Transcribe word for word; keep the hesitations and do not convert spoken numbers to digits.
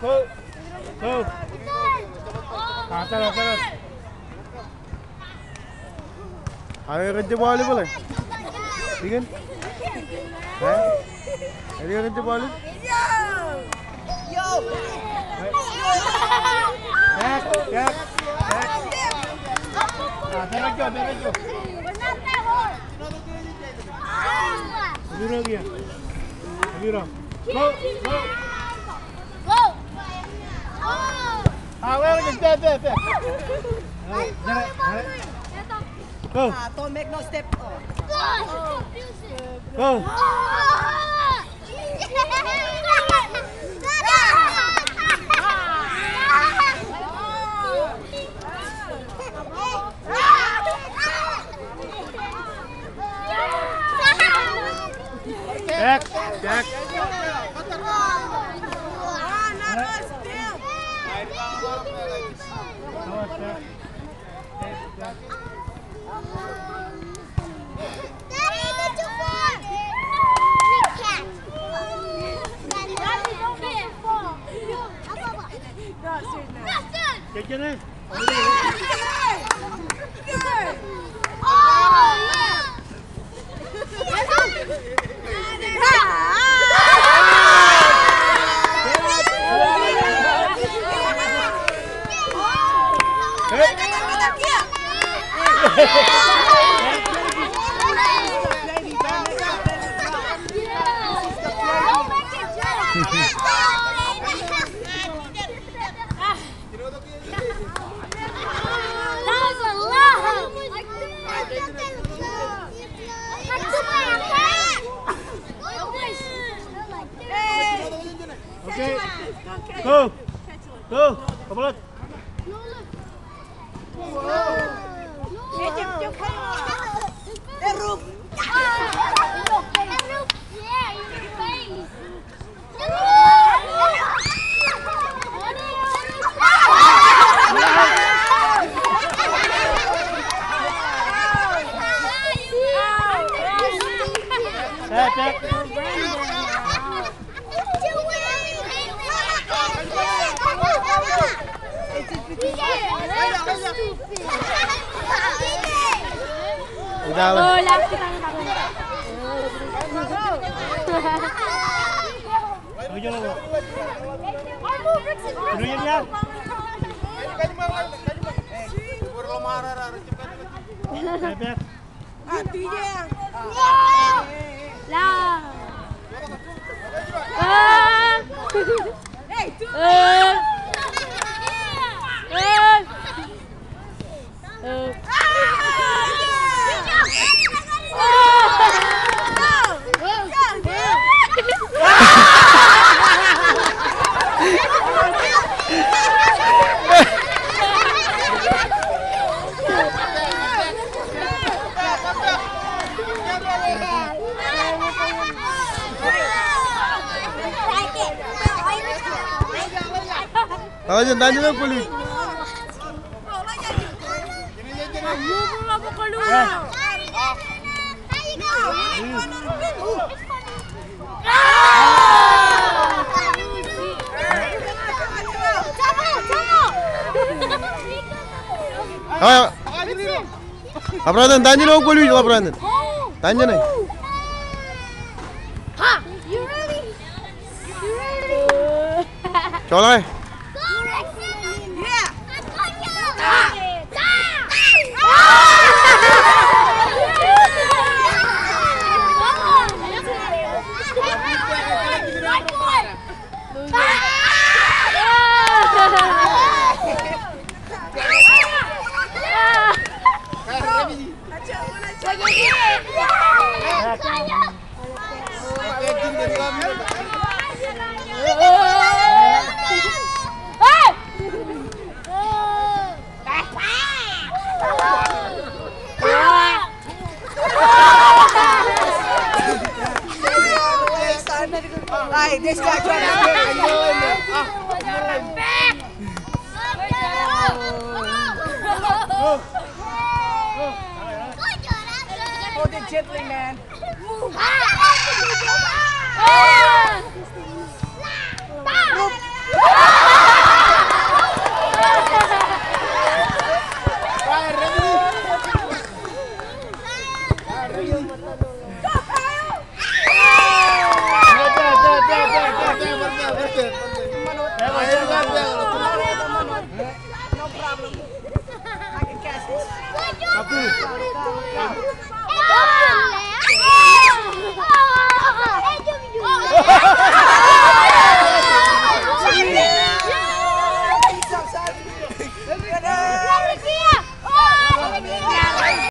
Go. Go. Atal, atal. Awe kōn je ball bōlen. Ikōn. Ha? Awe kōn je ball. Back, back, back. Ah, diretso, diretso. Diretso. Diretso. Go, go. Go! Ah, well, back, back, back. Go. Ah, don't make no step. Go. Back, back. Okay. Go. Go. Kapeḷḷọk. Awa, jen, jen, jen, jen. Awa. Ḷap raṇ, etañin eo kwōlwij, ḷap raṇ. Etañin eo. Joḷọk e. Hold it gently, man. Move. Ah! Move.